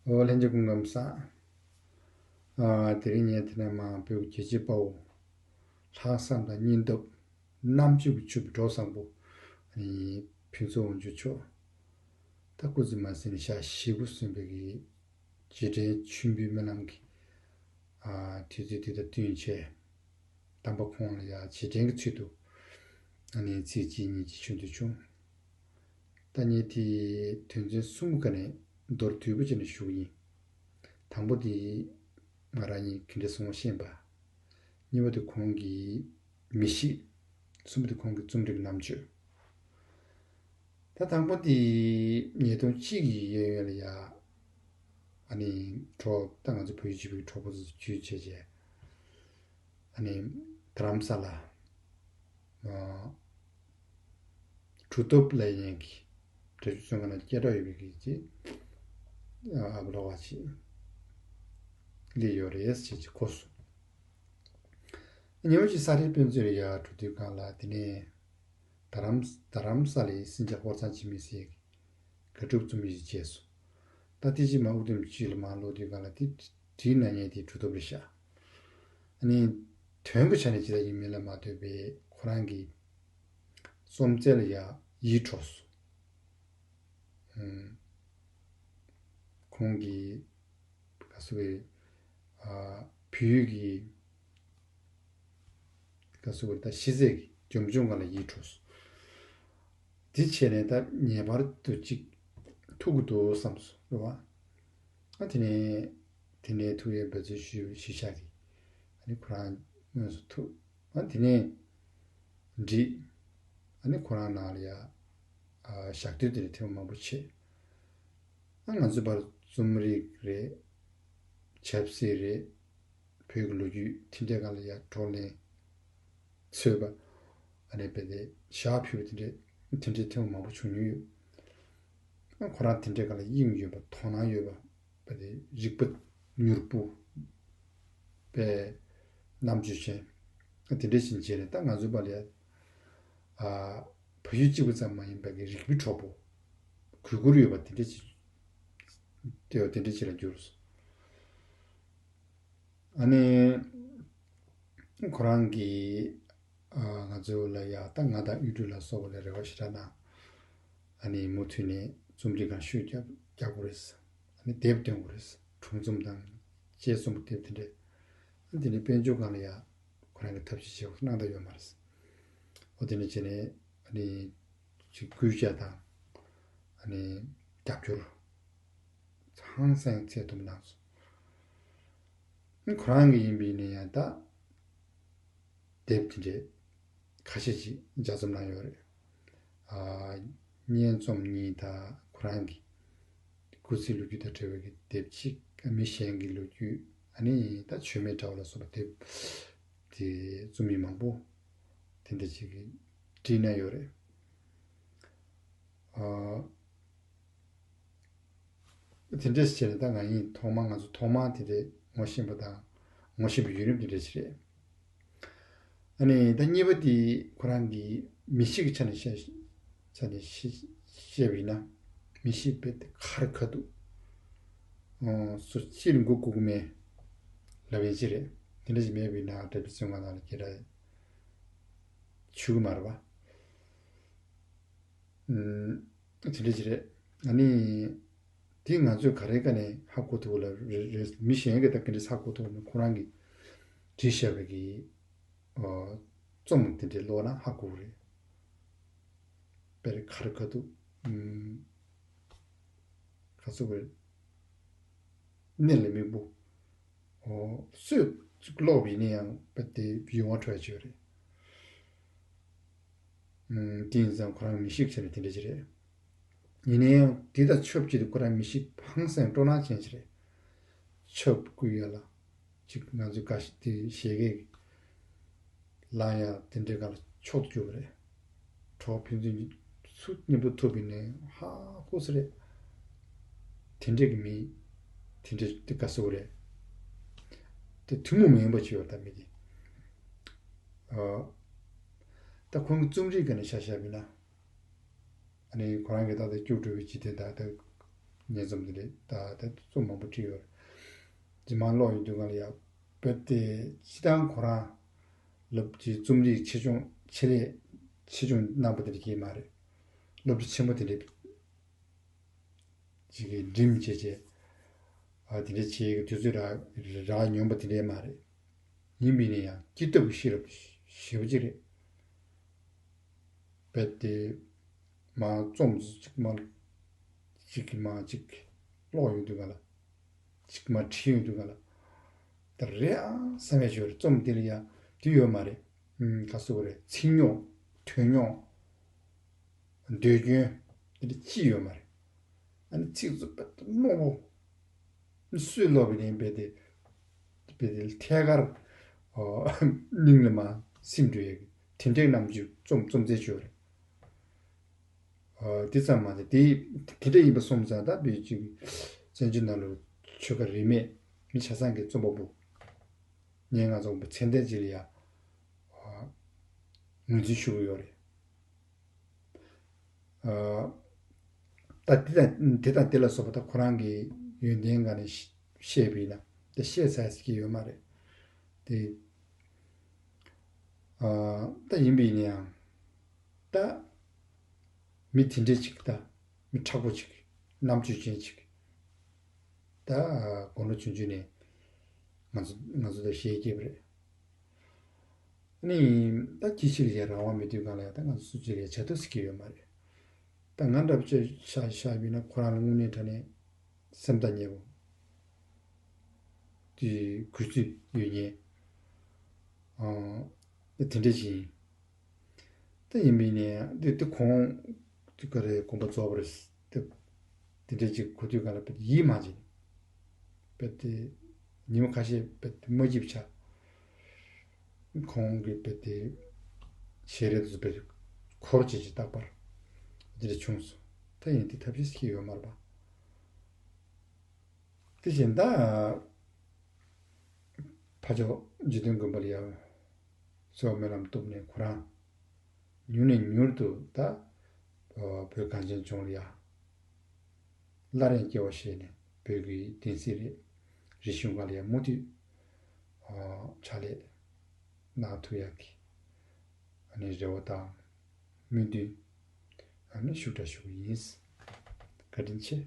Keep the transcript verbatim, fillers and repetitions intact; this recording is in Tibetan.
ཨོ་ལྷན་རྒྱས་སྐུ་ཁམས་བཟང་། ཨ་དེ་རིང་ངས་དེ་ནས་མ་བོད་ཀྱི་རྒྱལ་གཅེས་དཔའ་བོ། ལྷག་བསམ་དང་སྙིང་སྟོབས། རྣམ་དཔྱོད་ཀྱིས་ཕྱུག་པའི་གྲོགས་བཟང་པོ། ཨ་ནི་ཕུན་ཚོགས་དབང་ཕྱུག་མཆོག་ད་སྐུ་ཚེ་མ་ཟིན་ནས་ཞག་ཞེ་དགུ་སོན་པའི་གི་རྗེས་དྲན་མཆོད་འབུལ་སྨོན་ལམ་གྱི་ཨ་དུས་ཚོད་དེ་དང་བསྟུན་བྱས། དམ་པ་ཁོང་ལ་ཡང་རྗེས་དྲན་གྱི་ཚུལ་དུ་ཨ་ནི་ཚིག་གཅིག་གཉིས་ཀྱི་ཆོས་འདི་བྱུང་། ད་ངས་དེའི་དོན་ཚན་གསུམ་ག་ནས་མདོར་བསྡུས་པ་བྱས་ནས་ཞུ་གི་ཡིན། དང་པོ་དེ་ང་རང་ཉིད་ག་འདྲ་སོང་བ་ཤེས་པ། གཉིས་པ་དེ་ཁོང་གི་མི་གཤིས། གསུམ་པ་དེ་ཁོང་གི་རྩོམ་རིག་རྣམ་དཔྱོད། ད་དང་པོ་དེ་ཉིས་སྟོང་གཅིག་གི་གཡས་གཡོན་ལ་ཡ། ཨ་ནི་གྲོགས་ད་ང་ཚོ་བོད་ཡིག་སྤྱི་པའི་གྲོགས་པོ་ཚོ་བརྒྱུད་བྱས་བྱས། ཨ་ནི་རྡ་རམ་ས་ལ། ཨ་གྲུབ་ཐོབ་ལབ་མཁན་གྱི་འབྲི་ཆུ་ཚོད་ཁ་ན་སྐད་གྲགས་ཡོད་པའི་གི་ཅིག་ཨ་ཨ་བ་ལོ་བ་ཅིག་སླེབས་ཡོད་རེད་ཟེར་ཅིག་གོ་སོང་། ཉི་མ་ཅིག་ས་རཱའི་དཔེ་མཛོད་ལ་ཡར་འགྲོ་དུས་སྒང་ལ་དེ་ནས་རྡ་རམ་རྡ་རམ་ས་ལའི་སྲིན་བྱ་ཧོར་གཙང་འཆི་མེད་ཟེར་ཡག་གི་དགག་སྒྲུབ་རྩོམ་ཡིག་ཅིག་མཇལ་སོང་། ད་དེ་ཅིག་མ་དབུ་ཐུམ་ཅིག་ལ་མར་ཀློག་དུས་སྒང་ལ་དེ་བྲིས་གནང་མཁན་དེ་གྲུབ་ཐོབ་རེད་ཤག་ཨ་ནི་དོན་གྱི་ཆ་ནས་ཇི་ལྟར་ཡིན་མིན་ལ་མ་ལྟོས་པའི་ཁོ་རང་གི་རྩོམ་རྩལ་ལ་ཡང་ཡིད་འཕྲོག་སོང་། ཨུམ། ཁོང་གི་ག་ཟེར་བའི་ཨ་བོད་ཡིག་གི་ག་ཟེར་བའི་ད་ཤེས་ཚད་ཀྱི་རྒྱབ་ལྗོངས་སྒང་ལ་ཡིད་འཕྲོག་སོང་། དེ་བྱས་ནས་ད་ངེས་པར་དུ་ཅིག་ཐུག་གི་འདུག་བསམ་སོང་རེད་བ། ཨ་དེ་ནས་དེ་ནས་ཐུགས་ཡོད་འབད་བརྩོན་ཞུ་ཞུ་ཤག་གི་ཨ་ནི་ཁོ་རང་དངོས་སུ་ཐུག་ཨ་དེ་ནས་འགྲིག་ཨ་ནི་ཁོ་རང་ནང་ལ་ཡ་ཨ་ཞག་དུས་དེ་ནས་ཐེངས་མང་པོ་བྱས། ཨ་ང་ཚོའི་བར་རྩོམ་རིག་རེད། ཆབ་སྲིད་རེད། བོད་ཀྱི་ལོ་རྒྱུས་དེ་འདྲའི་སྒང་ལ་ཡ་བགྲོ་གླེང་འཚོལ་བ། ཨ་ནི་རྦད་དེ་ཞག་ཕུལ་བ་དེ་འདྲའི་དེ་འདྲའི་ཐེངས་མང་པོ་བྱུང་མྱོང་ཡོད། ཁོ་རང་དེ་འདྲའི་སྒང་ལ་དབྱིངས་ཡོད་པ་དོ་སྣང་ཡོད་པ་རྦད་དེ་རིག་པ་མྱུར་པོ་པའི་རྣམ་དཔྱོད་ཅན་དེ་འདྲ་ཞིག་མཇལ་ནས་ད་ང་ཚོའི་བར་ལ་ཡ་ཨ་བོད་ཡུལ་གཅིག་པུ་ཙམ་མ་ཡིན་པའི་གི་རིག་པའི་གྲོགས་པོ་གུས་བཀུར་ཡོད་པ་དེ་འདྲ་ཞིག་ལྟེ་བ་དེ་འདྲ་ཞིག་ལ་གྱུར་སོང་། ཨ་ནི། ཁོ་རང་གིས་ཨ་ང་ཚོ་ལ་ཡ་ད་ང་དང་དབུས་སྒྲོལ་ལ་སོགས་པ་ལ་རེ་བ་ཞེ་དྲག་གནང་། ཨ་ནི་མུ་མཐུད་ནས་རྩོམ་སྒྲིག་གང་ཤུགས་རྒྱག་རྒྱག་དགོས་རེད། ཨ་ནི་དེབ་འདོན་དགོས་རེད། སྒྲུང་རྩོམ་དང་དཔྱད་རྩོམ་དེབ་དེ་འདྲས། ཨ་ནི་དེ་ནས་དཔལ་འབྱོར་སྒང་ལ་ཡ་ཁོ་རང་གིས་ཐབས་ཤེས་བྱེད་དགོས་གནང་ད་ཡོད་མ་རེད། འོ་དེ་འདྲ་བྱས་ནས་ཨ་ནི་ཅིག་སྐུལ་ལྕག་དང་ཨ་ནི་རྒྱབ་སྐྱོར། ཧང་སང་ཚད་མཐོན་པོ་གནང་སོང་། ཁོ་རང་གི་ཡིན་པའི་ནི་ཡང་ད་དེབ་དེ་འདྲས་ཁ་ཤས་ཅིག་ལྗགས་རྩོམ་གནང་ཡོད་རེད། ཨ་སྙན་རྩོམ་གཉིས་དང་ཁོ་རང་གི་སྐུ་ཚེའི་ལོ་རྒྱུས་དང་འབྲེལ་བའི་གི་དེབ་ཅིག་མི་གཞན་གྱི་ལོ་རྒྱུས་ཨ་ནི་ད་མཆོད་མེ་འདྲ་བ་ལ་སོགས་པ་དེབ་དེ་རྩོམ་ཡིག་མང་པོ་དེ་འདྲ་ཅིག་གི་བྲིས་གནང་ཡོད་རེད། ཨ། དེ་འདྲས་བྱས་ནས་ད་ང་ཡིན་ཐོག་མར་ང་ཚོ་ཐོག་མར་དེ་འདྲས་ངོ་ཤེས་པ་དང་ངོ་ཤེས་པའི་བརྒྱུད་རིམ་དེ་འདྲས་ཞིག་རེད། ཨ་ནི་ད་གཉིས་པ་དེ་ཁོ་རང་གི་མི་གཤིས་ཀྱི་ཆ་ནས་བཤད་ཆ་ནས་བཤད་བཤད་པ་ཡིན་ན་མི་གཤིས་དཔེ་དེ་ཁ་རི་ཁ་ཐུག་ཨོ་སུ་གཅིག་ལ་མགོ་སྒུར་གི་མེད་ལབ་ཡིན་གཅིག་རེད། དེ་འདྲ་ཞིག་མེད་པ་ཡིན་ན་འདྲ་པའི་བཙོན་ཁང་ནང་ལ་སྐད་གྲགས་ཆོད་གི་མ་རེད་པ། དེ་འདྲ་ཅིག་རེད། ཨ་ནི། དེ་ང་ཚོས་ག་རེ་ག་ནས་ཧ་གོ་ཐུབ་ལ་རེད་རེད། མི་གཞན་གྱིས་ད་ག་འདྲས་ཧ་གོ་ཐུབ་ན་ཁོ་རང་གིས་བྲིས་བཞག་པའི་གི་ཨོ། རྩོམ་དེ་འདྲས་ཀློག་ན་ཧ་གོ་གི་རེད། དཔེར་ཁ་རི་ཁ་ཐུག་ཨུམ། ག་ཚོད་རེད། གནད་ལ་སྨིན་པོ། ཨོ། སུས་ཀློག་པ་ཡིན་ན་ཡང་དཔེ་དེ་ཡིད་དབང་འཕྲོག་ཡ་ཅིག་ཡོད་རེད། ཨུམ། དེ་ཡིན་ཙང་ཁོ་རང་མི་གཤིས་ཆེ་ནས་དེ་འདྲ་ཅིག་རེད། ཡིན་ན་ཡང་དེ་དང་ཆབས་ཅིག་ཏུ་ཁོ་རང་མི་གཤིས་ཧང་སང་སྤྲོ་སྣང་ཅན་ཅིག་རེད། ཆབ་བསྐུལ་ཡ་ལ་ཅིག་ང་ཚོའི་དགའ་ཤོས་དེ་བཞད་གད་ལངས་ཡ་དེ་འདྲའི་སྒང་ལ་མཆོག་ཏུ་གྱུར་པ་རེད། གྲོགས་ཕན་ཚུན་སུ་མཉམ་དུ་ཐུག་པ་ཡིན་ན་ཧ་ཧུ་སི་རེད། དེ་འདྲའི་གི་མི་དེ་འདྲའི་དེ་དགའ་སོ་རེད། དེ་ཐུན་མོང་མ་ཡིན་པ་ཅིག་ཡོད་རེད་ད་མི་དེ། ཨ། ད་ཁོང་གི་རྩོམ་རིག་ག་ནས་ཆ་བཞག་པ་ཡིན་ན། ཨ་ནི་ཁོ་རང་གིས་ད་ལྟ་སྐྱུག་བྲོ་བའི་འཇིག་རྟེན་དང་ད་ སྙན་རྩོམ་དེ་འདྲ་ད་ད་རྩོམ་མང་པོ་བྲིས་ཡོད་རེད། རྗེས་མ་ཀློག་ཡོང་དུས་སྒང་ལ་ཡ་བོད་དེ་སྤྱི་བཏང་ཁོ་རང་སློབ་ཀྱི་རྩོམ་རིག་ཆེ་ཆུང་ཆེད་ལས་ཆེ་ཆུང་གནང་པ་དེ་འདྲ་གྱིས་མ་རེད། སློབ་གྲྭ་ཆེན་པོ་དེ་འདྲའི་ཅིག་གི་འགྲིམ་བྱས་བྱས། ཨ་དེ་འདྲ་བྱེད་ཀྱི་དུས་ཚོད་རག་རག་མྱོང་པ་དེ་འདྲའི་མ་རེད། ཡིན་པས་ན་ཡང་སྐྱིད་སྟོབས་ཀྱི་ཤེས་རབ་ཞེ་པོ་ཅིག་རེད། རྦད་དེ་མ་རྩོམ་ཅིག་མ་ཅིག་གི་མ་ཅིག་ཀློག་ཡོང་དུས་ག་ལ། ཅིག་མ་བྲིས་ཡོང་དུས་ག་ལ། ད་རེའང་བསམ་ཡས་ཅིག་ཡོད་རེད། རྩོམ་འདི་ལ་ཡང་དུས་ཡོད་མ་རེད། ཨུམ་ག་ཟེར་དགོས་རེད། ཚིག་ཉོག་དོན་ཉོག་ཟློས་སྐྱོན་དེ་འདྲ་ཅི་ཡོད་མ་རེད། ཨ་ནི་ཚིག་རྩུབ་པ་རྨོག་པོ། སུས་ཀློག་པ་ཡིན་པས་དེ། དཔེ་དེ་ཐད་ཀར་ཨོ་སྙིང་ལ་མར་སིམ་འགྲོ་ཡས་དེ་འདྲའི་རྣམ་འགྱུར་རྩོམ་རྩོམ་རྩལ་ཅིག་ཡོད་རེད། ཨོ་དེ་ཙམ་མ་ཟད་དེ་དེ་འདྲ་ཡིན་པ་སོང་ཙང་ད་དཔེ་ཅིག་བཙན་བྱོལ་ནང་ལ་ཆོལ་ཁ་རིས་མེད་མི་ཆ་ཚང་གི་རྩོམ་པ་པོ་ངས་ང་ཚོ་མཚན་ལྡན་ཅིག་ལ་ཡ་ཨོ་ངོས་འཛིན་ཞུ་གི་ཡོད་རེད། ཨ་ད་དེ་དང་དེ་དང་དེ་ལ་སོགས་པ་ད་ཁོ་རང་གི་ཡོན་ཏན་སྒང་ནས་བཤད་པ་ཡིན་ན་དེ་བཤད་ཚར་ཟེར་གྱི་ཡོད་མ་རེད། དེ་ཨ་ད་ཡིན་པ་ཡིན་ན་ཡང་ད་མི་དེ་འདྲས་ཅིག་ད་མི་མཁྲེགས་པོ་ཅིག་རྣམ་དཔྱོད་ཅན་ཅིག་ད་དགུང་ལོ་ཆུང་ཆུང་ནས་ང་ཚོ་ང་ཚོ་ལ་ཞལ་བཀྱེས་པ་རེད། ཨ་ནི་ད་ཁྱི་ཕྱི་ལ་ཡ་རང་དབང་མེད་དུས་སྒང་ལ་ཡ་ད་ང་ཚོ་སུ་གཅིག་ལ་ཡ་བྱ་ཐུབ་ཟེར་གྱི་ཡོད་མ་རེད། ད་ང་འདྲ་པོ་ཅིག་ཤ་ཤ་ཡིན་ན་ཁོ་རང་ལ་དངོས་གནས་དྲང་གནས་སེམས་ཐག་ཉེ་པོ་དེ་གུས་བརྩི་ཡོད་མཁན་ཨང་དེ་འདྲ་ཞིག་ཡིན། ད་ཡིན་པས་ནས་འདི་འདི་གོང་འདི་ག་རེ་དགོངས་པ་རྫོགས་པ་རེད་འདི་འདི་འདྲ་ཅིག་གོ་དུས་ག་ལ་དཔེ་ཡིད་མ་ཆེས། དཔེ་དེ་ཉིན་མོ་ཁ་ཤས་དཔེ་དེ་མ་སྐྱིད་པ་ཆགས། ཁོང་གི་དཔེ་དེ་ཞལ་རས་དེ་ཚོ་དཔེ་འཁོར་བྱེད་ཀྱི་རྟག་པར་འདི་འདྲ་བྱུང་སོང་། ད་ཡིན་དེ་ཐབས་ཤེས་ཤིག་ཡོད་མ་རེད་པ། དེ་བཞིན་ད་ཕ་ཕྱོགས་འཇིག་རྟེན་མགོན་པོ་ལ་ཡང་གསོལ་བ་སྨོན་ལམ་བཏབ་ནས་ཁོ་རང་མྱུར་ནས་མྱུར་དུ་ད་བོད་གངས་ཅན་ལྗོངས་ལ་ཡང་སླར་ཡང་སྐྱེ་བ་བཞེས་ནས་བོད་ཀྱི་བསྟན་སྲིད་རིག་རིག་གཞུང་སྒང་ལ་ཡང་མུ་མཐུད་ཕྱག་ལས་གནང་ཐུབ་ཡག་གི་ཨ་ནི་རེ་བ་དང་སྨོན་འདུན་ཨ་ནི་ཞུ་འདྲ་ཞུ་གི་ཡིན། བཀའ་དྲིན་ཆེ།